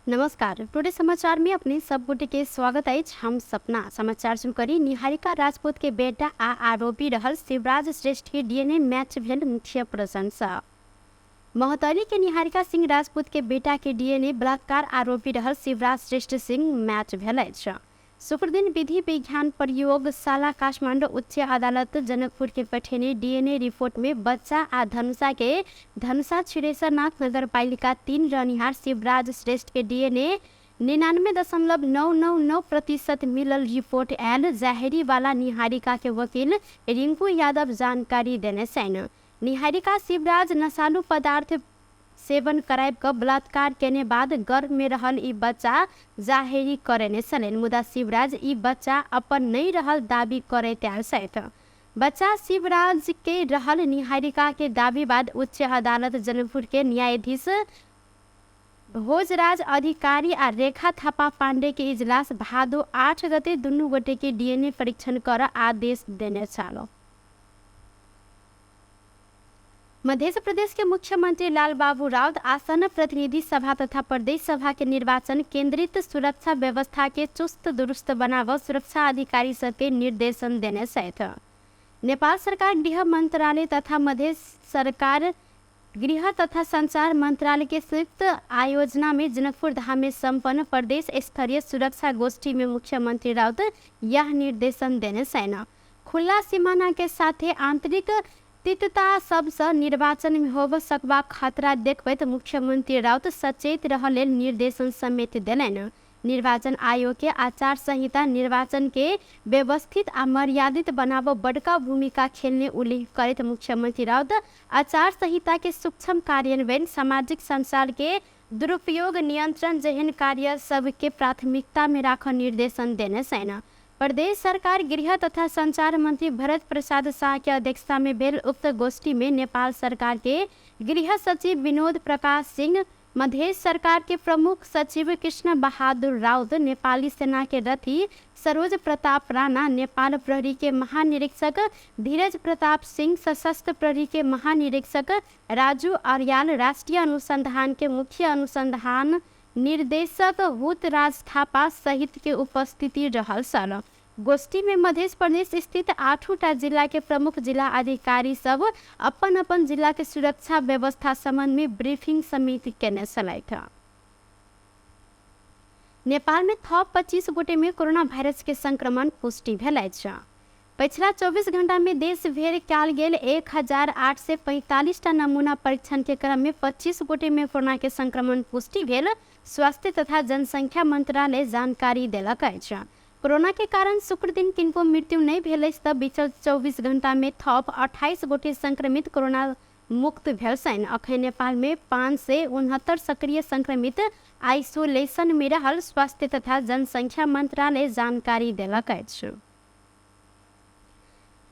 नमस्कार, टुडे समाचार में अपने सब गोटे के स्वागत अछि। हम सपना समाचार शुरू करी। निहारिका राजपूत के बेटा आ आरोपी रहल शिवराज श्रेष्ठ के डीएनए मैच भेल मुख्य प्रशंसा। महोत्तरी के निहारिका सिंह राजपूत के बेटा के डीएनए बलात्कार आरोपी रहल शिवराज श्रेष्ठ सिंह मैच भेल अछि। शुक्रदिन विधि विज्ञान प्रयोगशाला काठमाडौँ उच्च अदालत जनकपुर के पठेने डीएनए रिपोर्ट में बच्चा आ धनुषा के धनुषा क्षीरेश्वरनाथ नगरपालिका 3 रहनिहार शिवराज श्रेष्ठ के डीएनए 99.999% मिलल रिपोर्ट आयल जाहेरी वाला निहारिका के वकील रिंकू यादव जानकारी देने छनि। निहारिका शिवराज नशालु पदार्थ सेवन कराबि कऽ बलात्कार केने बाद गर्भ में रहल ई बच्चा जाहेरी करेने छलनि, मुदा शिवराज ई बच्चा अपन नहि रहल दावी करैत आयल छथि। बच्चा शिवराज के रहल निहारिका के दावी बाद उच्च अदालत जनकपुर के न्यायाधीश भोजराज अधिकारी आ रेखा थापा पांडे के इजलास भादो 8 गते दुनू गोटे के डीएनए परीक्षण कर आदेश देने छल। मध्य प्रदेश के मुख्यमंत्री लालबाबू राउत आसन प्रतिनिधि सभा तथा प्रदेश सभा के निर्वाचन केंद्रित सुरक्षा व्यवस्था के चुस्त दुरुस्त बनाव सुरक्षा अधिकारी सबके निर्देशन देने छथि। नेपाल सरकार गृह मंत्रालय तथा मध्य सरकार गृह तथा संचार मंत्रालय के संयुक्त आयोजना में जनकपुर धाम में संपन्न प्रदेश स्तरीय सुरक्षा गोष्ठी में मुख्यमंत्री राउत यह निर्देशन देने छनि। खुला सीमाना के साथे आंतरिक तिक्तता सबसँ निर्वाचन में होब सकबाक खतरा देखबैत मुख्यमंत्री राउत सचेत रह लेल निर्देशन समेत देलनि। निर्वाचन आयोग के आचार संहिता निर्वाचन के व्यवस्थित आ मर्यादित बनाब बड़का भूमिका खेलने उल्लेख करैत मुख्यमंत्री राउत आचार संहिता के सूक्ष्म कार्यान्वयन, सामाजिक संचार के दुरुपयोग नियंत्रण जेहन कार्य सबके प्राथमिकता में राख निर्देशन देने छनि। प्रदेश सरकार गृह तथा संचार मंत्री भरत प्रसाद शाह के अध्यक्षता में भेल उक्त गोष्ठी में नेपाल सरकार के गृह सचिव विनोद प्रकाश सिंह, मध्य सरकार के प्रमुख सचिव कृष्ण बहादुर राउत, नेपाली सेना के रथी सरोज प्रताप राणा, नेपाल प्रहरी के महानिरीक्षक धीरज प्रताप सिंह, सशस्त्र प्रहरी के महानिरीक्षक राजू अर्याल, राष्ट्रीय अनुसंधान के मुख्य अनुसंधान निर्देशक भूतराज थापा सहित के उपस्थिति रहल छल। गोष्ठी में मध्य प्रदेश स्थित 8टा जिला के प्रमुख जिला अधिकारी सब अपन अपन जिला के सुरक्षा व्यवस्था संबंध में ब्रीफिंग समिति केने छलथि। नेपाल में थप 25 गोटे में कोरोना वायरस के संक्रमण पुष्टि भेल अछि। पछिला 24 घंटा में देश भरि कयल गेल 1845टा नमूना परीक्षण के क्रम में 25 गोटे में कोरोना के संक्रमण पुष्टि भेल स्वास्थ्य तथा जनसंख्या मंत्रालय जानकारी देलक अछि। कोरोना के कारण शुक्र दिन किनको मृत्यु नहि भेल अछि तऽ बीतल 24 घंटा में थप 28 गोटे संक्रमित कोरोना मुक्त भेल छनि। अखन नेपाल में 569 सक्रिय संक्रमित आइसोलेशन में रहल स्वास्थ्य तथा जनसंख्या मंत्रालय जानकारी देलक अछि।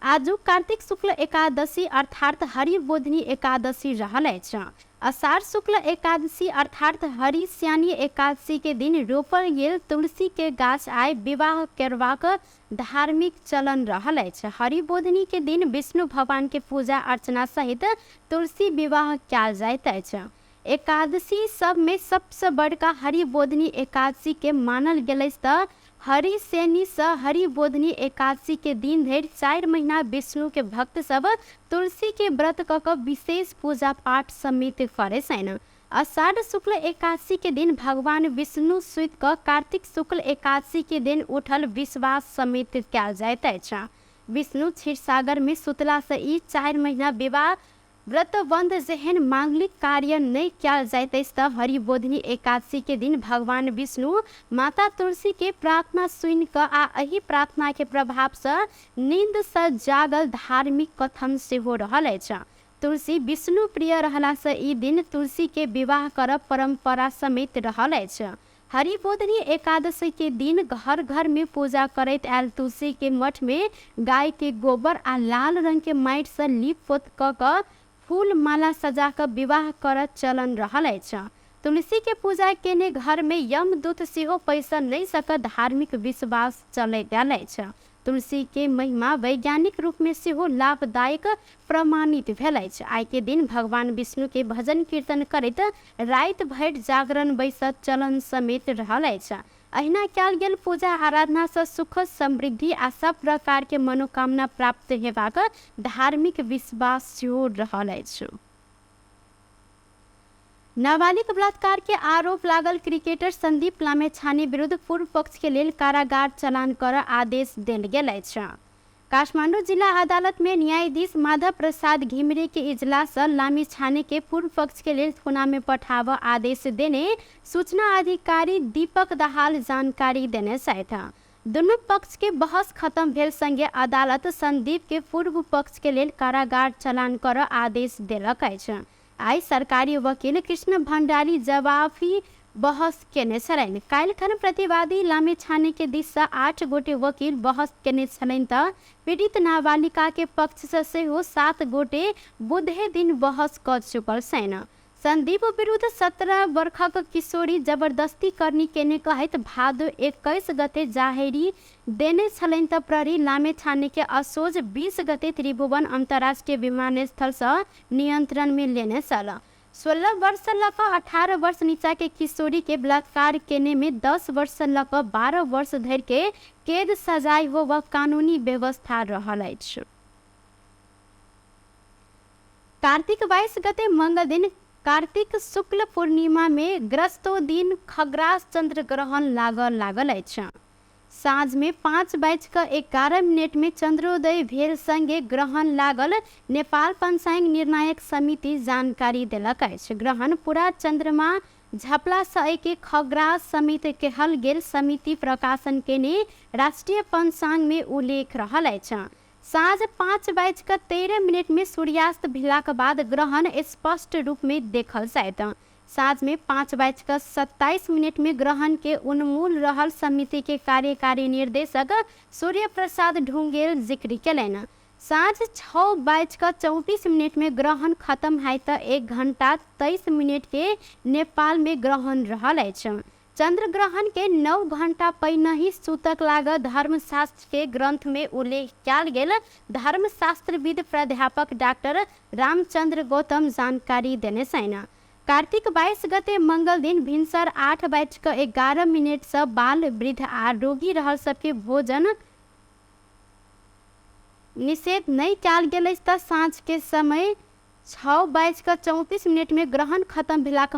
आजु कार्तिक शुक्ल एकादशी अर्थात हरिबोधिनी एकादशी रहल अछि। अषाढ़ शुक्ल एकादशी अर्थात हरिश्यानी एकादशी के दिन रोपल गेल तुलसी के गाछ आइ विवाह करबाक धार्मिक चलन रहल अछि। हरिबोधिनी के दिन विष्णु भगवान के पूजा अर्चना सहित तुलसी विवाह कयल जाइत अछि। एकादशी सब में सबसँ बड़का हरिबोधिनी एकादशी के मानल गेल अछि तऽ हरिशयनी सँ हरिबोधिनी एकादशी के दिन धरि 4 महीना विष्णु के भक्त सब तुलसी के व्रत कऽ कऽ विशेष पूजा पाठ समेत करै छनि। आषाढ़ शुक्ल एकादशी के दिन भगवान विष्णु सुति कऽ कार्तिक शुक्ल एकादशी के दिन उठल विश्वास समेत कयल जाइत अछि। विष्णु क्षीरसागर में सुतला सँ ई 4 महीना विवाह व्रतबंध जेहन मांगलिक कार्य नहि कयल जाइत अछि तऽ हरिबोधिनी एकादशी के दिन भगवान विष्णु माता तुलसी के प्रार्थना सुनि कऽ आ एहि प्रार्थना के प्रभाव सँ नींद सँ जागल धार्मिक कथन सेहो रहल अछि। तुलसी विष्णु प्रिय रहला सँ ई दिन तुलसी के विवाह करब परंपरा समेत रहल अछि। हरिबोधिनी एकादशी के दिन घर घर में पूजा करैत आयल तुलसी के मठ में गाय के गोबर आ लाल रंग के माटि सँ लीप पोत कऽ कऽ फूल माला सजा कऽ विवाह करऽ चलन रहल अछि। तुलसी के पूजा केने घर में यमदूत सेहो पैसऽ नहि सकत धार्मिक विश्वास चलैत आयल अछि। तुलसी के महिमा वैज्ञानिक रूप में सेहो लाभदायक प्रमाणित भेल अछि। आइ के दिन भगवान विष्णु के भजन कीर्तन करैत राति भरि जागरण बैसत चलन समेत रहल अछि। अहिना कयल गेल पूजा आराधना सँ सुख, समृद्धि आ सब प्रकार के मनोकामना प्राप्त हेबाक धार्मिक विश्वास सेहो रहल अछि। नाबालिग बलात्कार के आरोप लागल क्रिकेटर संदीप लामेछाने विरुद्ध पूर्व पक्ष के लेल कारागार चलान कर आदेश देल गेल अछि। काठमांडू जिला अदालत में न्यायाधीश माधव प्रसाद घिमिरे के इजलास लामिछाने के पूर्व पक्ष के लेल थुना में पठाव आदेश देने सूचना अधिकारी दीपक दाहाल जानकारी देने छथि। दुनू पक्ष के बहस खत्म भेल संगे अदालत संदीप के पूर्व पक्ष के लेल कारागार चलान कर आदेश देलक अछि। आइ सरकारी वकील कृष्ण भण्डारी जवाफी बहस केने छलनि। काल्हिखन प्रतिवादी लामिछाने के दिस सँ 8 गोटे वकील बहस केने छलनि तऽ पीड़ित नाबालिका के पक्ष सँ सेहो 7 गोटे बुधे दिन बहस कऽ चुकल छनि। संदीप विरुद्ध 17 वर्षक किशोरी जबरदस्ती करनी केने कहैत भादो 21 गते जाहेरी देने छलनि तऽ प्रहरी लामिछाने के असोज 20 गते त्रिभुवन अन्तर्राष्ट्रिय विमानस्थल सँ नियंत्रण में लेने छल। 16 वर्ष लऽ कऽ 18 वर्ष नीचा के किशोरी के बलात्कार केने में 10 वर्ष लऽ कऽ 12 वर्ष धरि के कैद सजाय होब कानूनी व्यवस्था रहल अछि। कार्तिक 22 गते मंगल दिन कार्तिक शुक्ल पूर्णिमा में ग्रस्तो दिन खग्रास चंद्र ग्रहण लागल लागल अछि। साँझ में 5:11 में चंद्रोदय भेल संगे ग्रहण लागल नेपाल पंचांग निर्णायक समिति जानकारी देलक अछि। ग्रहण पूरा चंद्रमा झपला सँ के खग्रास समेत कहल गेल समिति प्रकाशन केने राष्ट्रिय पंचांग में उल्लेख रहल अछि। साँझ 5:13 में सूर्यास्त भेलाक बाद ग्रहण स्पष्ट रूप में देखल जायत। साँझ में 5:27 में ग्रहण के उन्मूल रहल समिति के कार्यकारी निर्देशक सूर्य प्रसाद ढुंगेल जिक्र केलनि। साँझ 6:34 में ग्रहण खत्म है तऽ 1 घंटा 23 मिनट के नेपाल में ग्रहण रहल अछि। चंद्र ग्रहण के 9 घंटा पहिनहि सूतक लाग धर्मशास्त्र के ग्रंथ में उल्लेख कयल गेल धर्मशास्त्रविद प्राध्यापक डॉक्टर रामचंद्र गौतम जानकारी देने छनि। कार्तिक 22 गते मंगल दिन भिनसर 8:11 सँ बाल वृद्ध आ रोगी रहल सबके भोजन निषेध नहि कयल गेल अछि तऽ साँझ के समय 6:34 में ग्रहण खत्म भेलाक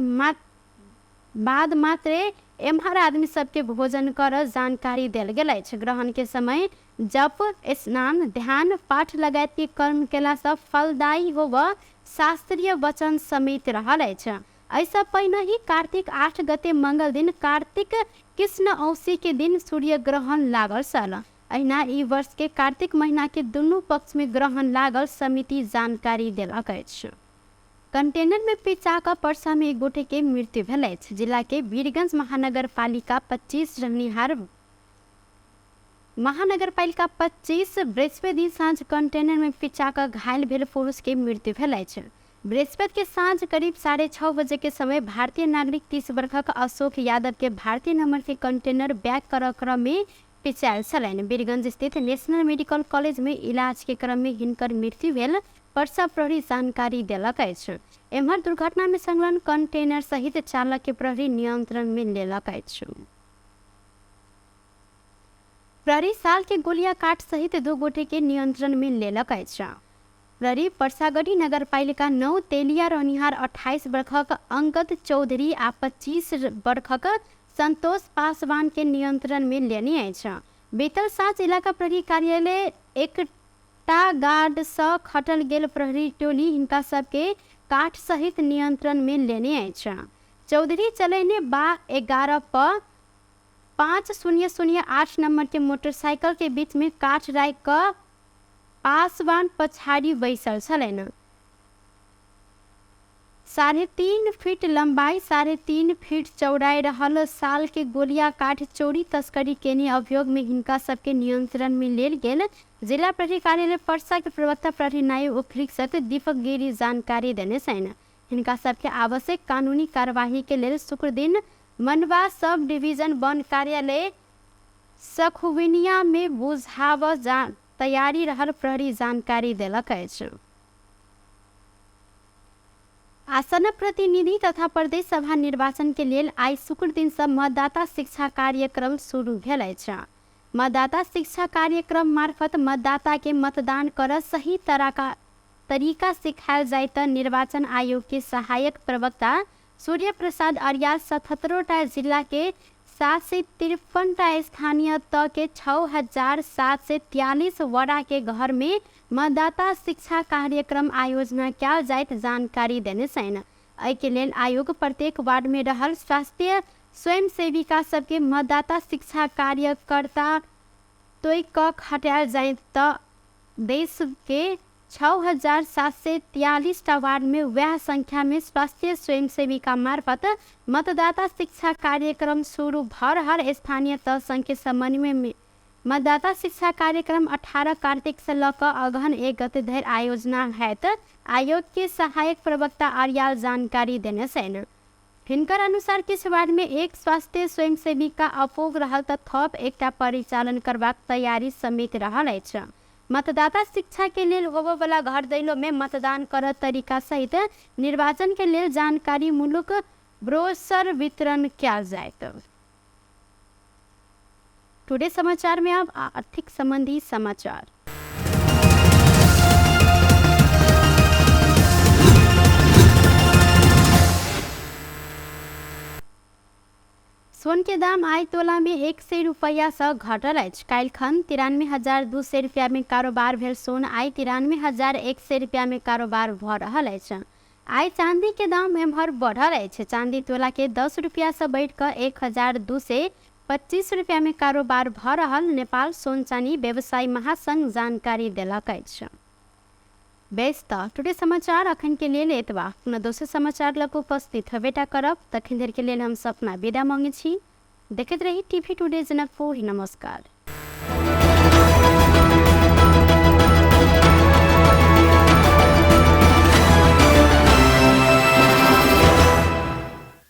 बाद मात्रे एम्हर आदमी सबके भोजन कर जानकारी देल गेल अछि। ग्रहण के समय जप, स्नान, ध्यान, पाठ लगायत के कर्म केला सँ फलदायी होब शास्त्रीय वचन समेत रहल अछि। एहिसँ पहिनहि कार्तिक 8 गते मंगल दिन कार्तिक कृष्ण औसी के दिन सूर्य ग्रहण लागल छल। अहिना ई वर्ष के कार्तिक महीना के दुनू पक्ष में ग्रहण लागल समिति जानकारी देलक अछि। कंटेनर में पिचा कऽ परसा में एक गोटे के मृत्यु भेल अछि। जिला के वीरगंज महानगरपालिका 25 रहनिहार महानगरपालिका 25 बृहस्पति दिन साँझ कंटेनर में पिचा कऽ घायल भेल पुरुष के मृत्यु भेल अछि। बृहस्पति के साँझ करीब 6:30 बजे के समय भारतीय नागरिक 30 वर्षक अशोक यादव के भारतीय नंबर के कंटेनर बैक कर क्रम में पिचायल छलनि। वीरगंज स्थित नेशनल मेडिकल कॉलेज में इलाज के क्रम में हिनकर मृत्यु भेल परसा प्रहरी जानकारी देलक अछि। एम्हर दुर्घटना में संलग्न कंटेनर सहित चालक के प्रहरी नियंत्रण में लेलक अछि। प्रहरी साल के गोलिया काट सहित 2 गोटे के नियंत्रण में लेलक अछि। प्रहरी परसागढ़ी नगरपालिका 9 तेलिया रहनिहार 28 वर्षक अंगद चौधरी आ 25 वर्षक संतोष पासवान के नियंत्रण में लेने अछि। बीतल साँझ इलाका प्रहरी कार्यालय एकटा गार्ड सँ खटल गेल प्रहरी टोली हिनका सबके काठ सहित नियंत्रण में लेने अछि। चौधरी चलेने बा 11 प 5008 नंबर के मोटरसाइकिल के बीच में काठ राखि कऽ पासवान पछाड़ी बैसल छलनि। 3.5 फीट लंबाई 3.5 फीट चौड़ाई रहल साल के गोलिया काठ चोरी तस्करी केने अभियोग में हिनका सबके नियंत्रण में लेल गेल जिला प्रहरी कार्यालय परसा के प्रवक्ता प्रहरी नायब उपरीक्षक दीपक गिरी जानकारी देने छनि। हिनका सबके आवश्यक कानूनी कार्यवाही के लेल शुक्र दिन मनवा सब डिवीजन वन कार्यालय सखुविनियामे बुझाबऽ जा तैयारी रहल प्रहरी जानकारी देलक अछि। आसन्न प्रतिनिधि तथा प्रदेश सभा निर्वाचन के लेल आइ शुक्र दिन सँ मतदाता शिक्षा कार्यक्रम शुरू भेल अछि। मतदाता शिक्षा कार्यक्रम मार्फत मतदाता के मतदान कर सही तरीका तरीका सिखायल जाय त निर्वाचन आयोग के सहायक प्रवक्ता सूर्य प्रसाद अर्याल 77टा जिला के 753टा स्थानीय तह के 6743 वडा के घर में मतदाता शिक्षा कार्यक्रम आयोजना कयल जाइत जानकारी देने छनि। एहिके लेल आयोग प्रत्येक वार्ड में रहल स्वास्थ्य स्वयंसेविका सबके मतदाता शिक्षा कार्यकर्ता तोय क खटायल जाइत त देश के 6743 टा वार्ड में वएह संख्या में स्वास्थ्य स्वयंसेविका मार्फत मतदाता शिक्षा कार्यक्रम शुरू भ रहल स्थानीय तह संघ के समन्वय में मतदाता शिक्षा कार्यक्रम 18 कार्तिक से ल क अगहन 1 गते धरि आयोजना हैत आयोग के सहायक प्रवक्ता अर्याल जानकारी देने छनि। हिनकर अनुसार किछु वार्ड में एक स्वास्थ्य स्वयंसेविका अपोग रहल त थप एकटा परिचालन करबाक तैयारी समेत रहल अछि। मतदाता शिक्षा के लेल होबयवला घर दैलो में मतदान करऽ तरीका सहित निर्वाचन के लेल जानकारी मूलक ब्रोशर वितरण कयल जायत। टुडे समाचार में अब आर्थिक संबंधी समाचार। सोन के दाम आइ तोला में 100 रुपैया सँ घटल अछि। काल्हिखन 93,200 रुपया में कारोबार भेल सोन आइ 93,100 रुपया में कारोबार भऽ रहल अछि। आइ चांदी के दाम एम्हर बढ़ल अछि। चांदी तोला के 10 रुपया सँ बढ़ि कऽ 1225 रुपया में कारोबार भऽ रहल नेपाल सोन चानी व्यवसायी महासंघ जानकारी देलक अछि। बेस तऽ टुडे समाचार अखन के लेल एतबा। पुनः दोसर समाचार लऽ कऽ उपस्थित हेबेटा करब। तखन धरि के लेल हम सपना विदा मांगै छी। देखैत रही टीवी टुडे जनकपुर। नमस्कार।